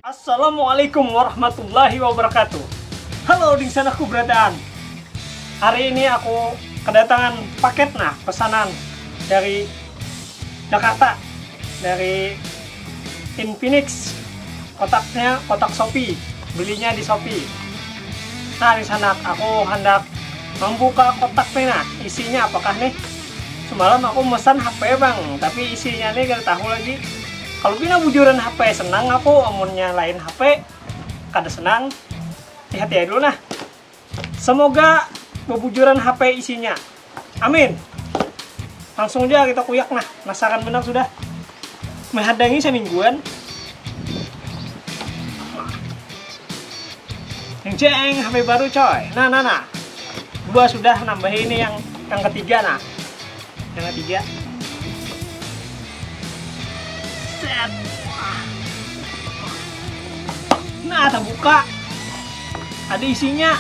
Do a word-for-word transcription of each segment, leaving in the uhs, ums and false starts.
Assalamualaikum warahmatullahi wabarakatuh. Halo, dingsan aku berataan. Hari ini aku kedatangan paket nah, pesanan dari Jakarta, dari Infinix. Kotaknya kotak Shopee, belinya di Shopee. Nah, di sana aku hendak membuka kotak nih, nah, isinya apakah nih? Semalam aku mesan H P, Bang, tapi isinya nih gak tahu lagi. Kalau pina bujuran H P senang aku, amunnya lain H P kada senang. Hati-hati ya dulu nah. Semoga bebujuran H P isinya. Amin. Langsung aja kita kuyak nah. Penasaran benar sudah. Menghadangi semingguan. Jeng jeng, H P baru coy. Nah, nah, nah. Dua sudah, nambahi ini yang yang ketiga nah. Yang ketiga. Set. Nah, terbuka. Ada isinya.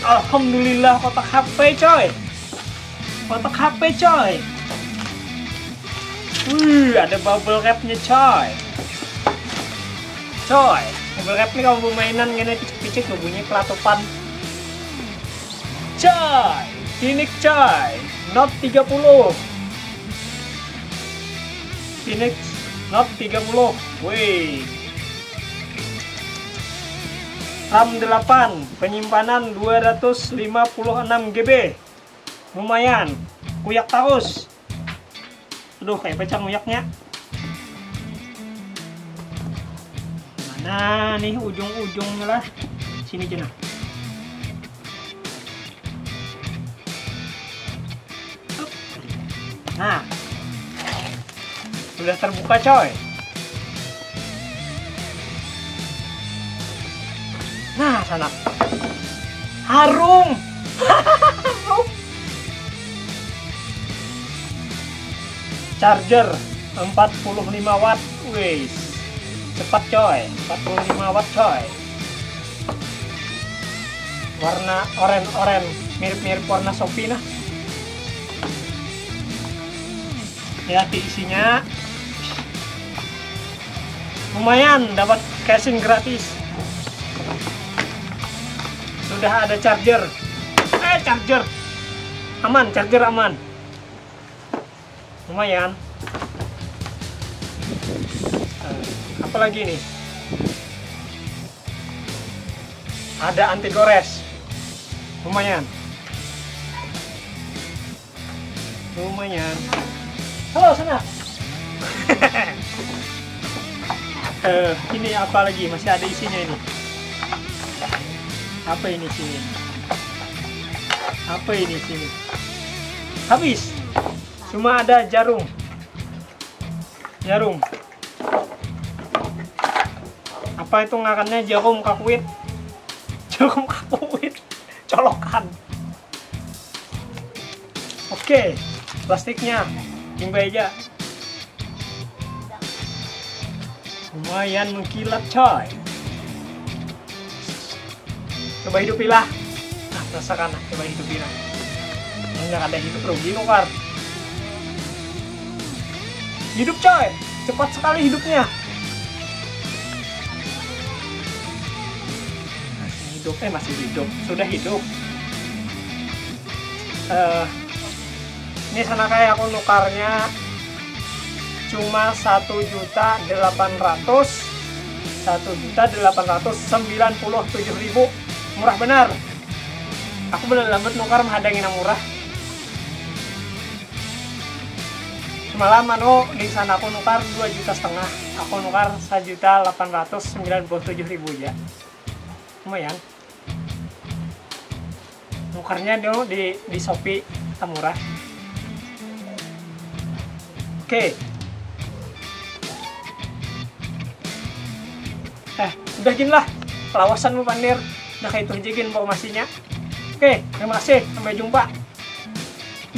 Alhamdulillah, kotak H P coy. Kotak H P coy. Wih, ada bubble wrapnya coy. Coy, bubble wrap nih kalau mainan gini picik-picik bunyi kelatupan. Coy, Phoenix coy, Note tiga puluh. Phoenix Note tiga puluh. Wih. RAM delapan, penyimpanan dua ratus lima puluh enam GB. Lumayan. Kuyak terus. Aduh, kayak pecah nguyaknya. Mana nih ujung-ujungnya lah? Sini aja nah. Nah, sudah terbuka coy. Nah, sana. Harum. Harum. Charger empat puluh lima watt. Wis. Cepat coy, empat puluh lima watt coy. Warna oren-oren, mirip-mirip warna Shopee nah. Ya, di isinya lumayan, dapat casing gratis. Sudah ada charger. Eh, charger. Aman, charger aman. Lumayan. Eh, apa lagi nih? Ada anti gores. Lumayan. Lumayan. Halo, sana. Eh, ini apa lagi? Masih ada isinya ini. Apa ini sini? Apa ini sini? Habis. Cuma ada jarum. Jarum. Apa itu ngarannya, jarum kakuit? Jarum kakuit. Colokan. Oke, plastiknya. Timba aja. Lumayan mengkilat, coy. Coba hidupi lah. Nah, rasakan lah, coba hidupi lah. Hanya kada hidup, rugi nukar. Hidup, coy. Cepat sekali hidupnya. Masih hidup, eh, masih hidup. Sudah hidup. Eh, ini sana kayak aku nukarnya cuma satu juta delapan ratus, satu juta delapan ratus sembilan puluh tujuh ribu. Murah benar. Aku belum lambat nukar, menghadangi nang murah. Semalam anu, di sana aku nukar dua juta setengah. Aku nukar sajuta delapan ratus sembilan puluh tujuh ribu aja. Lumayan. Nukarnya dulu di di Shopee, murah. Oke. Eh, udah gin lah. Kalawasan mu pandir. Udah kayak itu aja gin informasinya. Oke, terima kasih. Sampai jumpa.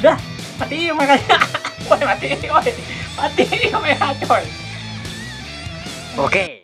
Udah, mati makanya. Woi, mati, woi. Mati kamera, coy. Oke.